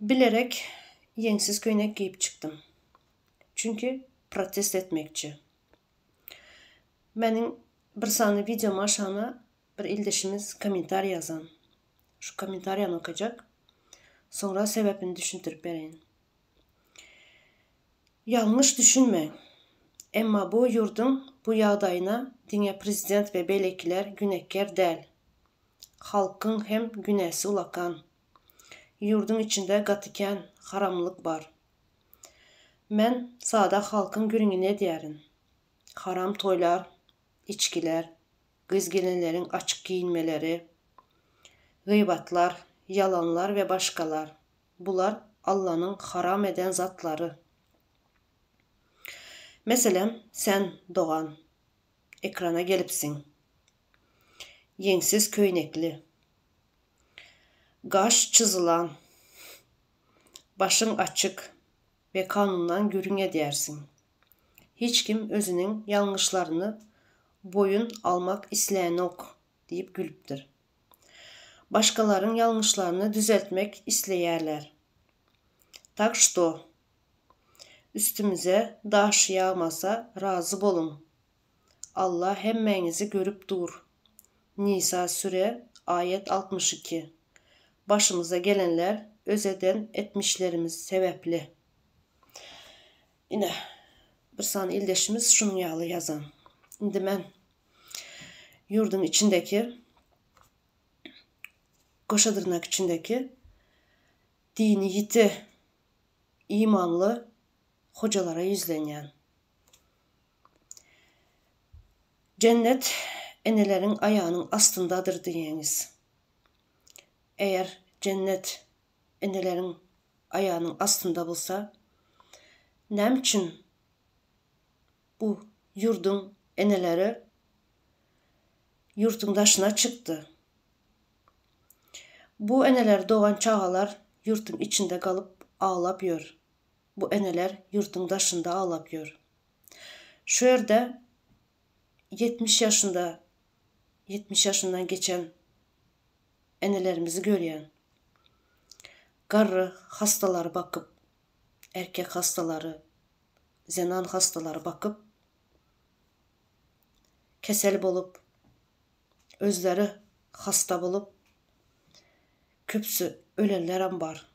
Bilerek ýeňsiz köýnek geýip çykdym. Çünki protest etmekçi. Meniň bir sany wideoma aşagyna bir ildeşimiz kommentariý ýazan. Şu kommentariýany okajak. Soňra sebäpini düşündirip bereýin. Ýalňyş düşünmäň. Emma bu ýurduň bu ýagdaýyna diňe prezident we beýlekiler günäkär däl. Halkyň hem günäsi ulakan. Ýurduň içinde gaty kän haramlyk bar. Men sada halkyň gürrüňini edýärin. Haram toýlar, içgiler, gyz-gelinleriň açyk geýinmeleri, gybatlar, ýalanlar we başgalar. Bular Allanyň haram eden zatlary. Meselem, sen, dogan, ekrana gelipsiň. Ýeňsiz köýnekli. Gaş çyzylan. Başyň açyk we kanundan gürrüň edýärsiň. Hiç kim özüniň ýalňyşlaryny boýun almak islänok diýip gülüpdir. Başgalaryň ýalňyşlaryny düzeltmek isleýärler. Tak şto, üstümize daş ýagmasa razy boluň. Alla hemmäňizi görüp dur. Nisa süre aýat 62. Başymyza gelenler öz eden etmişlerimiz sebäpli. Ine, bir sany ildeşimiz şunuň ýaly ýazan. Indi men ýurduň içindeki goşa dyrnak içindeki dini ýiti imanly hojalara ýüzlenýän. Jennet eneleriň aýagynyň astyndadyr diýeňiz. Eger jennet eneleriň aýagynyň astynda bolsa, näme üçin Bu ýurduň eneleri ýurtuň daşyna çykdy. Bu eneleri dogan çagalar ýurtuň içinde galyp aglap ýör. Bu eneler ýurtuň daşynda aglap ýör. Şu ýerde 70 ýaşynda, 70 ýaşyndan geçen enelerimizi görýän. Garry hastalary bakyp, erkek hastalary zenan hastalary bakyp, kesel bolup, özleri hasta bolup, köpüsi ölenlerem bar.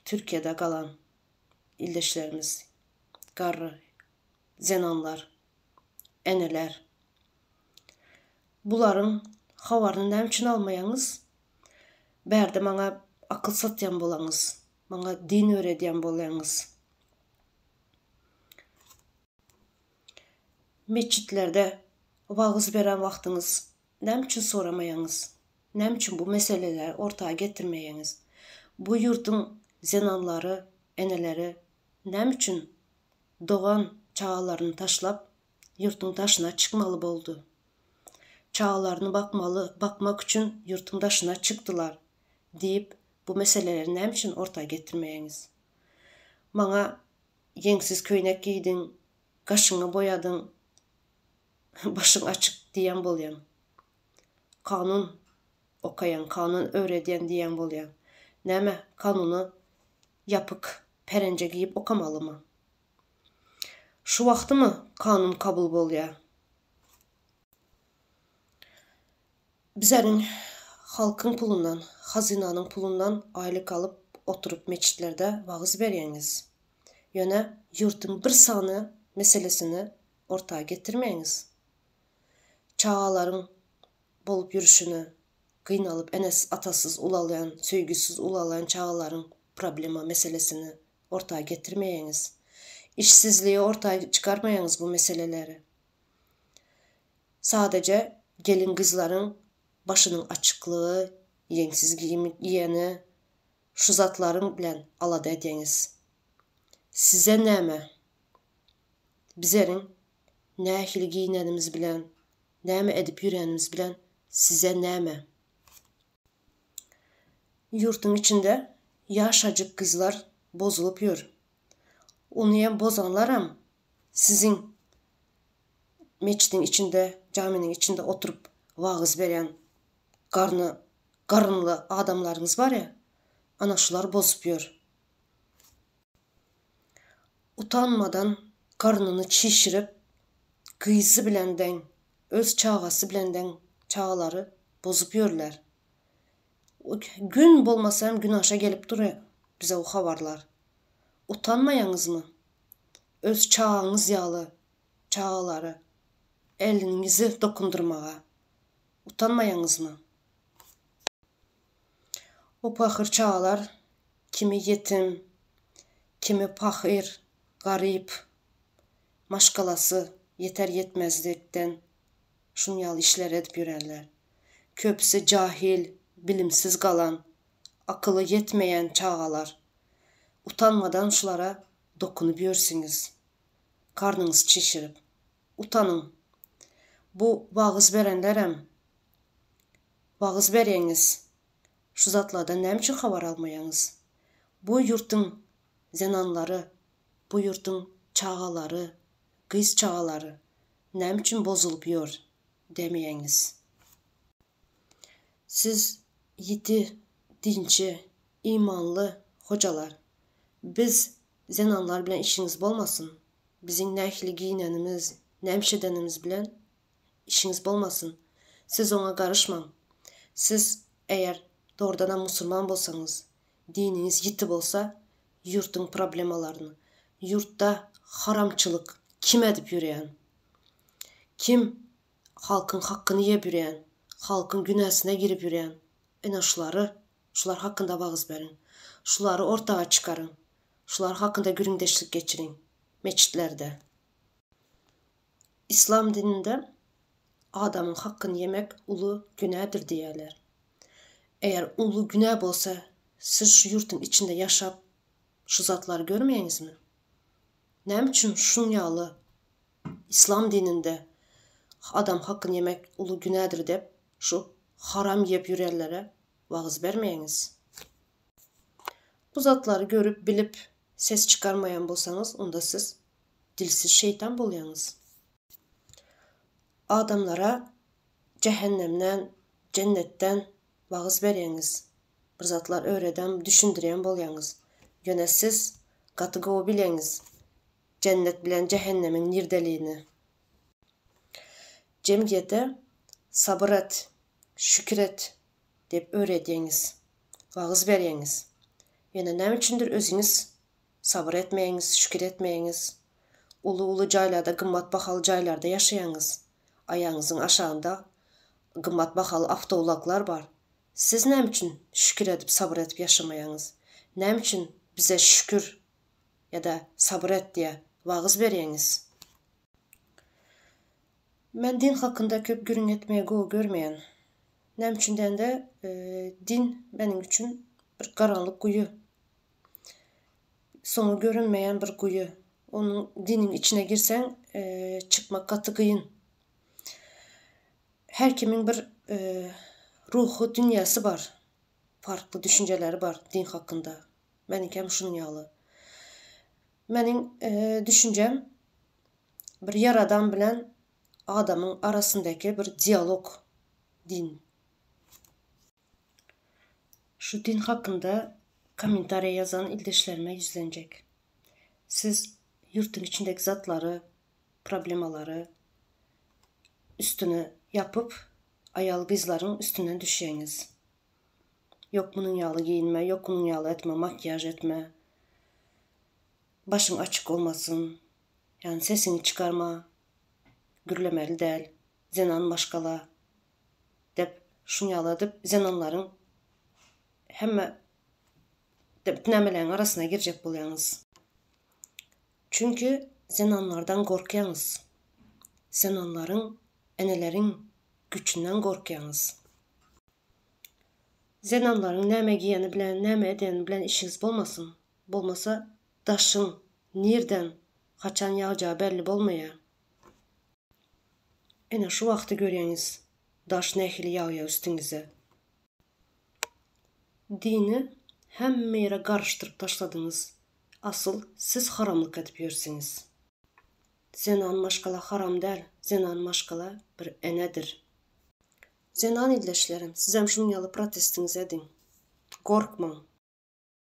Türkiýede galan ildeşlerimiz, garry zenanlar, eneler. Bularyň habaryny näme üçin almaýaňyz? Bärde maňa akyl satýan bolaňyz, maňa din öwredýän bolýaňyz. Metjitlerde wagyz beren wagtyňyz näme üçin soramaýaňyz? Näme üçin bu meseleleri orta getirmeýäňiz? Bu ýurduň zenanlary, eneleri näme üçin dogan çagalaryny taşlap ýurduň daşyna çykmaly boldy? Çagalaryny bakmaly, bakmak üçin ýurduň daşyna çykdylar diýip bu meseleleri näme üçin orta getirmeýäňiz? Maňa ýeňsiz köýnek geýdiň, gaşyňy boýadyň, başyň açyk diýýän bolýaň. Kanun okaýaň, kanun öwredýän diýýän bolýaň. Näme, kanuny ýapyk perenje geýip okamalymy? Şu wagtymy kanun kabul bolýa? Bizeriň halkyň pulundan, hazynanyň pulundan aýlyk alyp oturyp metjitlerde wagyz berýäňiz. Ýöne ýurduň bir sany meselesini orta getirmeýäňiz. Çagalaryň bolup ýürüşini, gynalyp enesiz atasyz ulalýan, söýgüsiz ulalýan çagalaryň problema meselesini orta getirmeýäňiz. Işsizligi orta çykarmaýaňyz bu meseleleri. Sadaja gelin-gyzlaryň başynyň açyklygy, ýeňsiz geýim geýeni, şu zatlaryň bilen alada edýäňiz. Size näme? Bizeriň nähili geýinenimiz bilen, näme edip ýörenimiz bilen size näme? Ýurtuň içinde ýaşajyk gyzlar bozulyp ýör. Onyam bozanlaram siziň Metjidiň içinde, jaminiň içinde oturyp wagyz berýän garny garynly adamlaryňyz bar-ýa. Ana şular bozup ýör. Utanmadan garnyny çişirip, gyzy bilen deň, öz çagasy bilen deň çagalary bozup ýörler. Gün bolmasa hem günaşa gelip dur bize o habarlar. Utanmaýaňyzmy? Öz çagaňyz ýaly çagalary eliniňizi dokundyrmaga utanmaýaňyzmy? O pahyr çagalar kimi ýetim, kimi pahyr, garyp, maşgalasy ýeter-ýetmezlikden şuny ýaly işleri edip ýörärler. Köpüsi jahil, bilimsiz galan, akyly ýetmeýän çagalar. Utanmadan şulara dokunyp ýörsüňiz. Garnyňyzy çişirip. Utanyň. Bu wagyz berenlerem wagyz berýäňiz. Şu zatlardan näme üçin habar almaýaňyz? Bu ýurtuň zenanlary, bu ýurtuň çagalary, gyz çagalary näme üçin bozulyp ýör demeýäňiz? Siz ýiti dinçi, imanly hojalar. Biz zenanlar bilen işiňiz bolmasyn. Biziň nähili geýnenimiz, näme iş edenimiz bilen işiňiz bolmasyn. Siz oňa garyşmaň. Siz eger dogrudanam musulman bolsaňyz, diniňiz ýiti bolsa, ýurtuň problemalaryny, ýurtda haramçylyk kim edip ýörýän, kim halkyň hakkyny iýip ýörýän, halkyň günäsine girip ýörýän, ine şulary, şular hakynda wagyz beriň. Şulary ortaga çykaryň. Şular hakynda gürrüňdeşlik geçiriň metjitlerde. Yslam dininde adamyň hakkyny ýemek uly günädir diýýärler. Eger uly günä bolsa siz şu ýurtuň içinde ýaşap şu zatlary görmeýäňizmi? Näme üçin şuň ýaly yslam dininde adam hakkyny ýemek uly günädir dep şu haram ýep ýörenlere wagyz bermeýäňiz? Bu zatlary görüp bilip ses çykarmaýan bolsaňyz onda siz dilsiz şeýtan bolýaňyz. Adamlara jähennemden, jennetden wagyz berýäňiz, bir zatlar öwredem, düşündirýän bolýaňyz. Ýöne siz gaty gowy bilýäňiz jennet bilen jähennemiň nirdeligini. Jemgyýete sabyr et, şükür et diýip öwredýäňiz, wagyz berýäňiz. Ýöne näme üçindir özüňiz Sabyr etmeýäňiz, şükür etmeýäňiz. Uly-uly jaýlarda, gymmat bahaly jaýlarda ýaşaýaňyz. Aýagyňyzyň aşagynda gymmat bahaly awtoulaglar bar. Siz näme üçin şükür edip, sabyr edip ýaşamaýaňyz? Näme üçin bize şükür ýa-da sabyr et diýe wagyz berýäňiz? Men din hakynda köp gürrüň etmegi gowy görmeýän. Näme üçin diýende, din meniň üçin bir garanlyk guýy. Soňy görünmeýän bir guýy. Onuň diniň içine girseň, çykmak gaty gyn. Her kimiň bir ruhy dünýäsi bar. Farkly düşünjeleri bar din hakynda. Meniňkem şunuň ýaly. Meniň düşünjem bir Ýaradan bilen adamyň arasyndaky bir dialog din. Şu din hakynda kommentariýa ýazan ildeşlerime ýüzlenjek. Siz ýurtuň içindeki zatlary, problemalary üstüne ýapyp aýal gyzlaryň üstünden düşýäňiz. Ýok munuň ýaly geýinme, ýok munuň ýaly etme, makiýaž etme. Başyň açyk bolmasyn. Ýagny sesiňi çykarma. Gürlemeli däl. Zenan maşgala. Dep şuny ýaly edip zenanlaryň hemme nämeleň arasyna girjek bolýaňyz. Çünki zenanlardan gorkýaňyz. Zenanlaryň, eneleriň güçünden gorkýaňyz. Zenanlaryň näme giýeni bilen, näme edeni bilen işiňiz bolmasyn. Bolmasa daşyň nirden, haçan ýagjagy belli bolmaýar. Ine şu wagty görýäňiz daş nähili ýagýa üstüňize. Dini hemme ýere garyşdyryp taşladyňyz asyl siz haramlyk edip ýörsüňiz. Zenan maşgala haram däl zenan maşgala bir enedir. Zenan ildeşlerim sizem şunuň ýaly protestiňizi ediň. Gorkmaň.